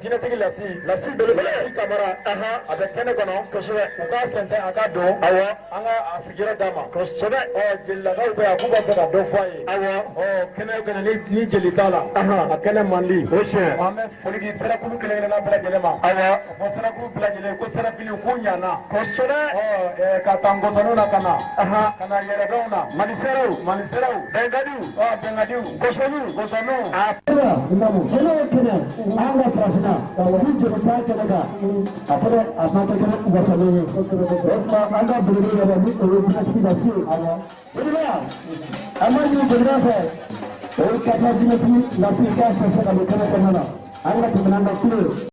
Jinɛtigi lasi lasi belebele Kamara a bɛ kɛnɛ kɔnɔ kosɛbɛ u k'a sɛnsɛn a ka don awɔ an ka a sigiyɔrɔ d'a ma kosɛbɛ ɔ jelilakaw bɛ yan k'u b'a fɛ ka dɔ fɔ a ye awɔ ɔ kɛnɛ o kɛnɛ ni jeli t'a la a kɛnɛ man di o tiɲɛ an bɛ foli di sirakulu kelen kelenna bɛɛ lajɛlen ma awɔ a fɔ sirakulu bɛɛ lajɛlen ko sirafiliw k'u ɲana kosɛbɛ ɔ ka taa ngɔsɔninw na ka na ka na yɛrɛdɔnw na malisɛrɛw malisɛrɛw bɛnkadiw ɔ bɛnkadiw gɔsɔniw gɔsɔniw aa. Ayiwa, kɛnɛ o kɛnɛ, an ka farafinna ni jeli t'a kɛnɛ kan, a fɛnɛ a ma kɛ kɛnɛ wasalen ye. O tuma, an ka belebele yɛrɛ ni o ye dynastie lase, jeliba, an b'a ɲini jeliba fɛ, o ye kata dynastie lase k'a fɛnsɛn ka don kɛnɛ kɔnɔna na. An ka tɛmɛ n'an ka kule.